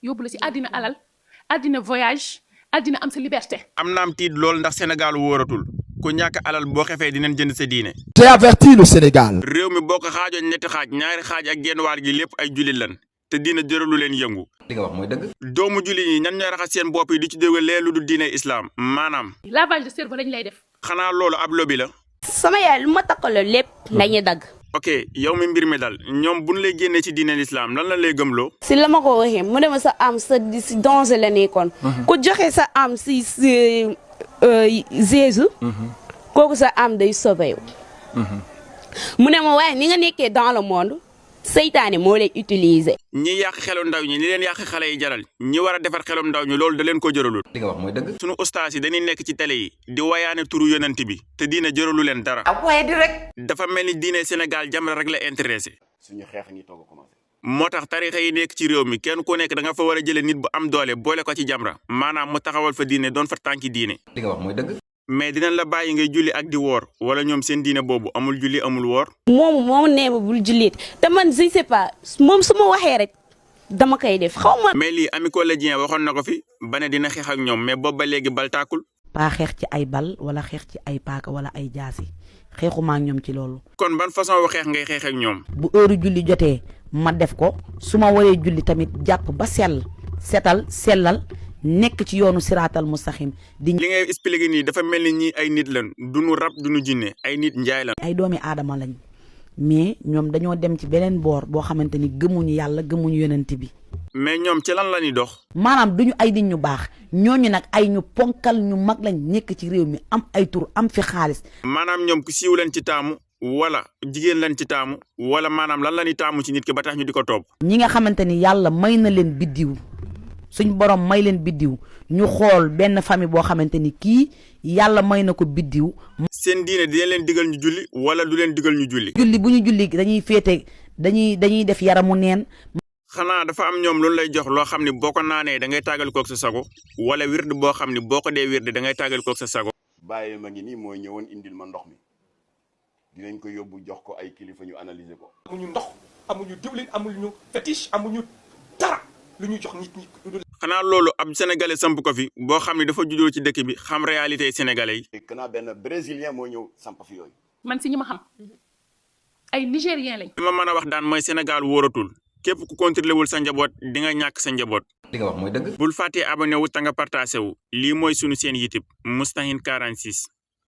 yóbbu la si àddina alal àddina voyage àddina am sa liberté. am naam tiit lool ndax Sénégal wóoratul ku ñàkk alal boo xefee dinañ jënd sa diine. J'ai averti le Sénégal. réew mi boo ko xaajoon ñetti xaaj ñaari xaaj ak genn wàll gi lépp ay jullit lan te diine jëralu leen yëngu. li nga wax mooy dëgg. doomu jullit yi ñan ñooy raxas seen bopp yi di ci déglu lee lu dul diine islam maanaam. lavage de cerveau lañ lay def. xanaa loolu ab lobby la. sama yaay lu ma takkaloo lépp dañuy dagg. ok yow mi mbir mi dal ñoom buñ lay génnee ci diine l'islam lan la lay gëmloo. si la ma ko waxee mu dema sa am sa si danger la nekkoon. ku joxe sa am si Jésus. kooku sa am day sauvé wu. mu ne ma waaye ni nga nekkee dans le monde seytaane moo lay utiliser. ñi yàq xelu ndaw ñi li leen yàq xale yi jaral ñi war a defar xelum ndaw ñi loolu da leen ko jëralul. li nga wax mooy dëgg. sunu ustaas yi dañuy nekk ci télé yi di wayaane turu yonent bi te diine jëralu leen dara. waaye di rek. dafa mel ni diine Sénégal Jamra rek la intéressé. suñu xeex ngi toog a commencé. moo tax tarixa yi nekk ci réew mi kenn ku nekk da nga fa war a jëlee nit bu am doole boole ko ci Jamra maanaam mu taxawal fa diine doon fa tànki diine. li nga wax mooy dëgg. mais dinañ la bàyyi ngay julli ak di woor wala ñoom seen diine boobu amul julli amul woor. moomu nee ma bul jullit te man je sais pas moom su ma waxee rek dama koy def xaw ma. mais lii Ami Collé Dieng waxoon na ko fi ba ne dina xeex ak ñoom mais boobu ba léegi bal taakul. pas xeex ci ay bal wala xeex ci ay paaka wala ay jaasi xeexuma ak ñoom ci loolu. kon ban façon wu xeex ngay xeex ak ñoom. bu heure julli jotee ma def ko su ma waree julli tamit jàpp ba setal sellal nekk ci yoonu siraatal mustaxim di. li ngay expliqué nii dafa mel ni ñii ay nit lan duñu rab duñu jinne ay nit njaay lan. ay doomi aadama lañ mais ñoom dañoo dem ci beneen boor boo xamante ni gëmuñu yàlla gëmuñu yonent bi. mais ñoom ci lan la ñuy dox. maanaam duñu ay nit ñu baax ñooñu nag ay ñu ponkal ñu mag lañ nekk ci réew mi am ay tur am fi xaalis. maanaam ñoom ku siiw leen ci taamu wala jigéen leen ci taamu wala maanaam lan la ñuy taamu ci nit ki ba tax ñu di ko topp. ñi nga xamante ni yàlla may na leen biddiw suñ borom may leen biddiw ñu xool benn famille boo xamante ni kii yàlla may na ko biddiw. seen diine dina leen digal ñu julli wala du leen digal ñu julli. julli bu ñu julli dañuy féete dañuy def yaramu neen. xanaa dafa am ñoom loolu lay jox loo xam ne boo ko naanee da ngay tàggal koog sa sago wala wird boo xam ne boo ko dee wird da ngay tàggal koog sa sago. bàyyi ma ngi nii mooy ñëwoon indil ma ndox mi dinañ ko yóbbu jox ko ay kilifa ñu analyser ko. amuñu ndox amuñu diwlin amuñu fétiche amuñu dara lu ñuy jox nit ñi. xanaa loolu ab sénégalais samp ko fi boo xam ne dafa juddoo ci dëkk bi xam réalité sénégalais yi. kanaa benn brésilien moo ñëw samp fi yooyu. man si ñi ma xam ay nigérien lañ. li ma mën a wax daan mooy Sénégal wóoratul képp ku contrôlé wul sa njaboot di nga ñàkk sa njaboot. li nga wax mooy dëgg. bul fàttee abonné wu ta nga partagé wu lii mooy sunu seen YouTube Moustahine 46.